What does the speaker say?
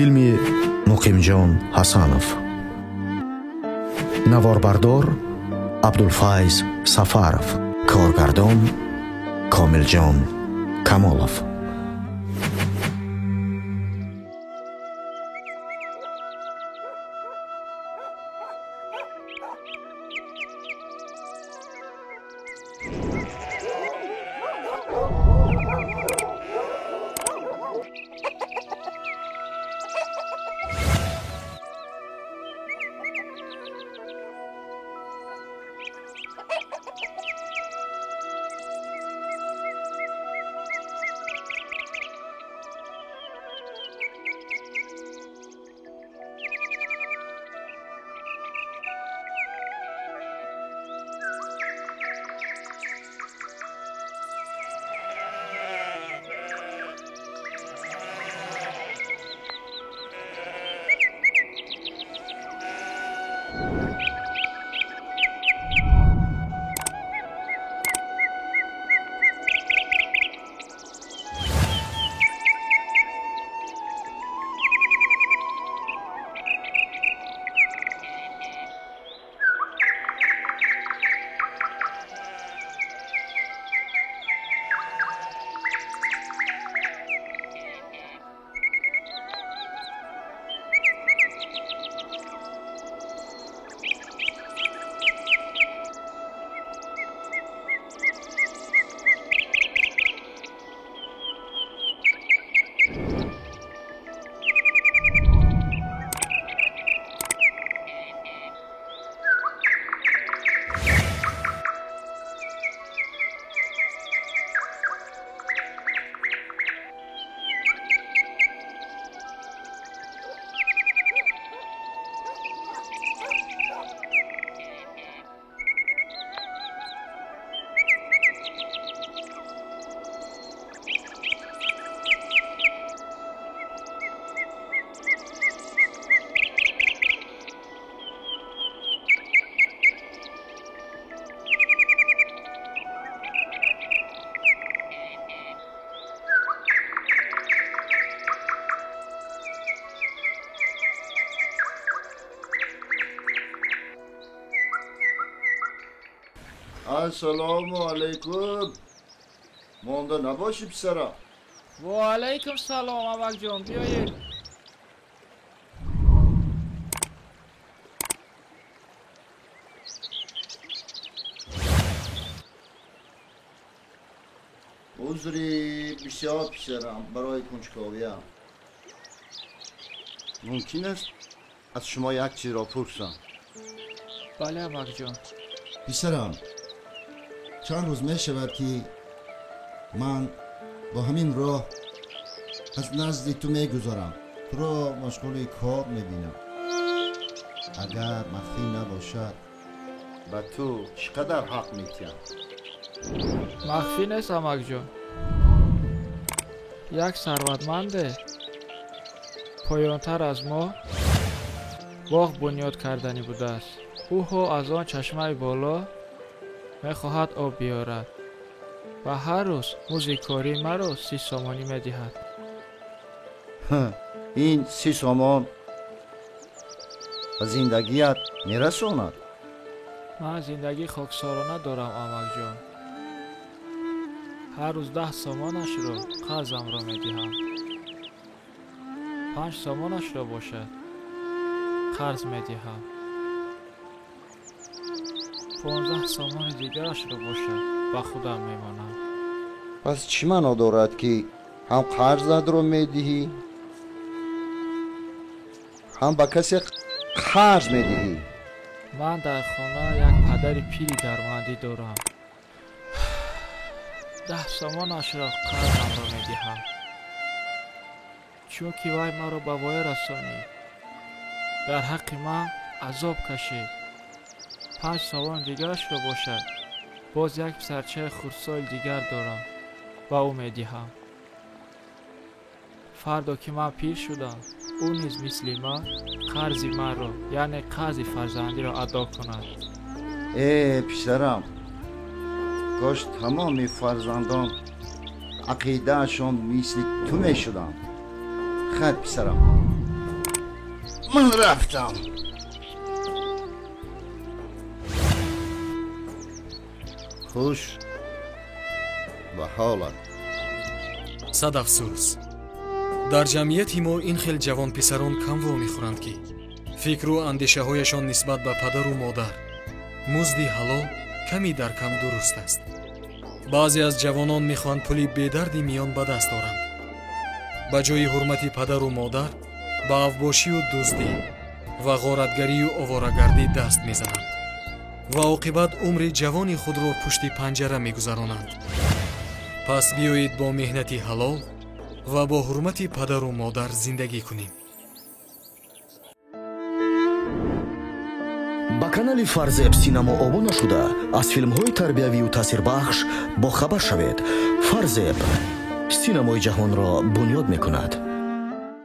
Филми Муқимҷон Ҳасанов. Наворбардор Абдулфайз Сафаров. Коргардон Комилҷон Камолов. Ассалому алайкум. Монда набошӣ, писарам. Ва алайкум салом, амакҷон, биёед. Узри бисёр, писарам, барои кунҷковиям. Мумкин аст аз шумо як чизро пурсам? Бале, амакҷон. Писарам, чанд рӯз мешавад, ки ман бо ҳамин роҳ аз назди ту мегузарам. Туро машғули кор мебинам. Агар махфӣ набошад, ба ту чӣ қадар ҳақ метиҳам? Махфӣ нест, амакҷон. Як сарватманде поёнтар аз мо боғ бунёд карданӣ будааст. Ӯҳо аз он чашмаи боло мехоҳад об биёрад ва ҳар рӯз музди кории маро 30 сомонӣ медиҳад. Ин 30 сомон ба зиндагият мерасонад? Ман зиндагии хоксорона дорам, амакҷон. Ҳар рӯз 10 сомонашро қарзамро медиҳам. 5 сомонашро бошад қарз медиҳам. 15 сомони дигарашро бошад ба худам мемонам. Пас чӣ маъно дорад, ки ҳам қарзатро медиҳӣ, ҳам ба касе қарз медиҳӣ? Ман дар хона як падари пири дармандӣ дорам. 10 сомонашро қарзамро медиҳам, чунки вай маро ба воя расонид, дар ҳаққи ман азоб кашид. 5 сомон дигарашро бошад боз як писарчаи хурдсоли дигар дорам ва ӯ медиҳам. Фардо ки ман пир шудам, ӯ низ мисли ман қарзи маро, яъне қарзи фарзандиро адо кунад. Э, писарам, кош тамоми фарзандон ақидаашон мисли ту мешуданд. Хайр, писарам, Ман рафтам. Хуш ба ҳолат. Сад афсӯс, дар ҷамъияти мо ин хел ҷавонписарон кам вомехӯранд, ки фикру андешаҳояшон нисбат ба падару модар, музди ҳалол ками дар кам дуруст аст. Баъзе аз ҷавонон мехоҳанд пули бедарди миён ба даст оранд. Ба ҷои ҳурмати падару модар ба авбошию дуздӣ ва ғоратгарию оворагардӣ даст мезананд ва оқибат умри ҷавони худро пушти панҷара мегузаронанд. Пас биёед бо меҳнати ҳалол ва бо ҳурмати падару модар зиндагӣ кунем. Ба канали Фарзеб Синамо обуна шуда, аз филмҳои тарбиявию таъсирбахш бохабар шавед. Фарзеб синамои ҷаҳонро бунёд мекунад.